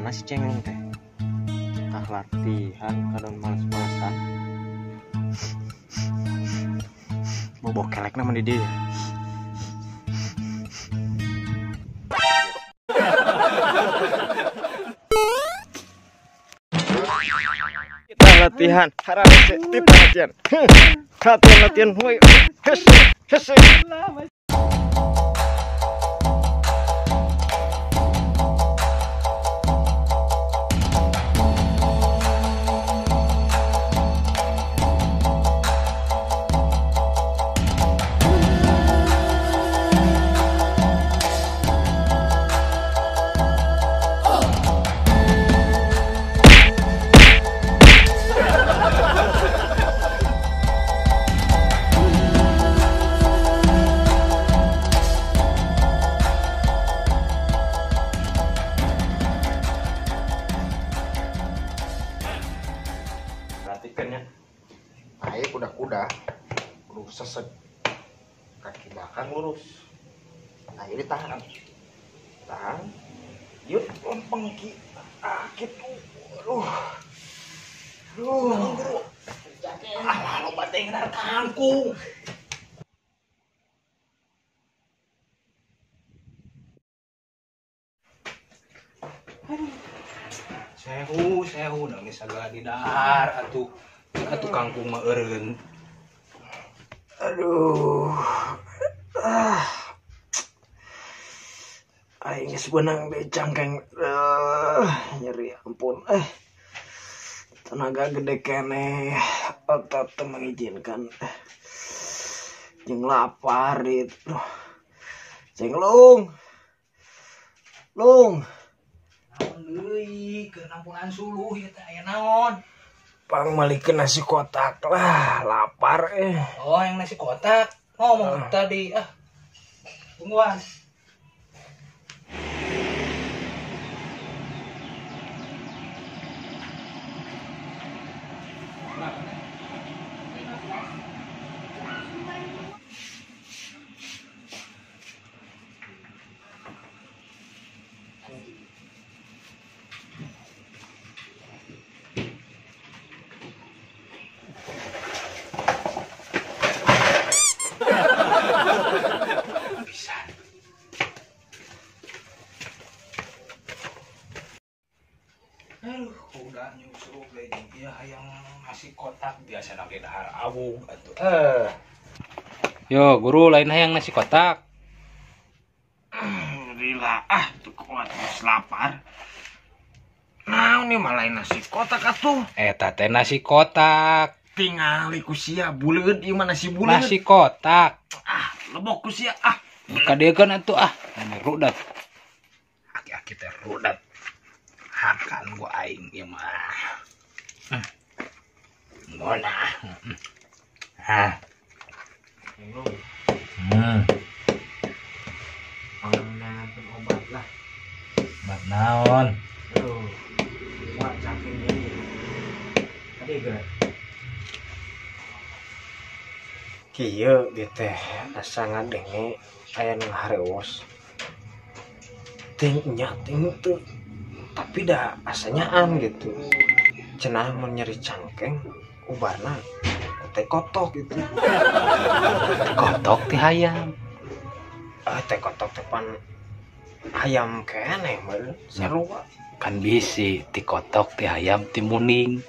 Mana si Cenglong teh? Tah latihan kadon males-malesan. Bobo kelekna mah di dieu. Kita latihan, hararese, kita latihan. Latihan latihan, woi. Hese, hese. Perhatikan ya. Ayo kuda-kuda, kudu sesek, kaki belakang lurus. Nah ini tahan, tahan, yuk lempeng ki, ah gitu, aduh, aduh, ah loba teh ngenar kangkung. Sehu, sehu, nangis segala di dahar atuh. Atuh kangkung mah eureun. Aduh. Ah. Aing geus beunang deui cangkeng. Nyeri ampun. Tenaga gede keneh, otot teu mengizinkan. Jeung lapar itu. Cenglong. Lung. Deui keur nampungan suluh ieu teh aya naon? Pang malikeun nasi kotak lah, lapar eh. Oh, yang nasi kotak. Ngomong tadi ah. Tungguan. Bisa. Aduh, udah nyusul lagi ya yang nasi kotak biasa nake dahar awug atuh. Yo, guru lain hayang nasi kotak. Rila ah tuh kuat geus lapar. Naon nih malah nasi kotak atuh. Eta teh nasi kotak. Tingali ku sia buleud ieu mah nasi buleud. Nasi kotak. Ah, lebok ku sia ah. Kadekeun atuh ah. Ini rudat. Aki-aki teh rudat. Hakan gua aing ieu mah. Ngonah. Ah. Pangangan obat lah. Obat naon? Aduh. Wah, cangkeng ini. Tadi gerak. Kieu ieu teh asa ngadenge aya nu harewos. Ting nya ting teu. Tapi dah asanyaan gitu. Cenah mun nyeri cangkeng ubarna teh kotok gitu. Kotok teh hayam. Ah teh kotok teh pan hayam keneh meureun sarua. Kan bisi ti kotok teh hayam ti muning.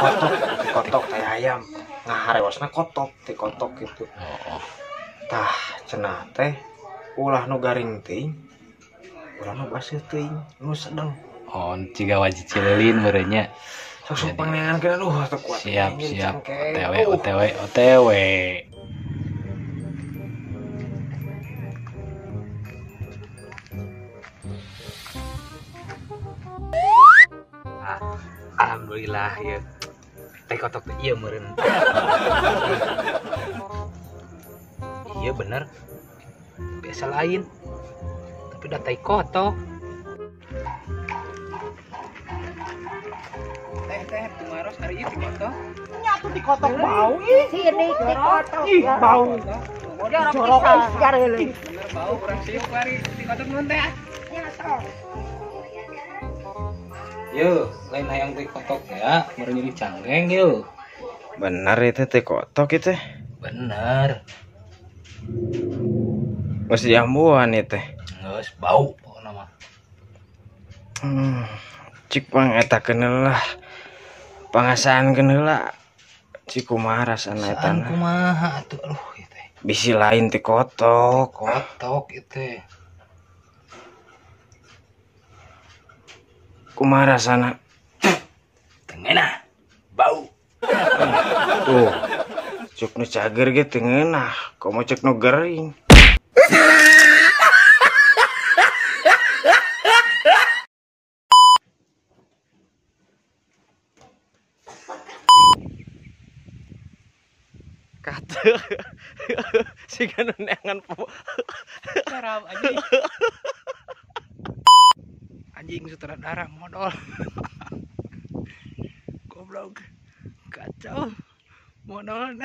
Kotok ti kotok teh hayam. Ngaharewosna kotok ti kotok gitu. Oh. Tah cenah teh ulah nu garing teuing. Ulah nu baseuh teuing, nu sedeng. Oh, ciga wajib cililin meureun nya. Sok pangnengan aduh teu kuat. Siap, siap. OTW, OTW, OTW. Ah, alhamdulillah ya. Teh kotok teh ieu meureun. Iya bener. Biasa lain. Tapi udah tai kotok. Teh tumaros hari ini dikotok. Nyatu dikotok bau ih. Sini dikotok. Ih, bau. Jorok pisan. Bener bau kurang siuk hari dikotok nun teh. Nyatu. Yo, lain hayang teh kotok ya, meureun nyeri cangkeng yo. Bener itu teh kotok itu. Bener. Masih jambuan itu. Geus bau pokona mah. Cik pang eta keun lah. Pangasaan keun heula. Cik kumaha rasana eta? Kumaha atuh aduh ieu teh. Bisi lain teh kotok. Kotok ieu teh. Kumaha rasana? Teu ngeunah. Bau. Tuh. Cuk nu cager ge teu ngeunah, komo cek nu gering. Kata siga nu neangan Sarap anjing. Anjing sutradara modal. Goblok. Kacau. Modal.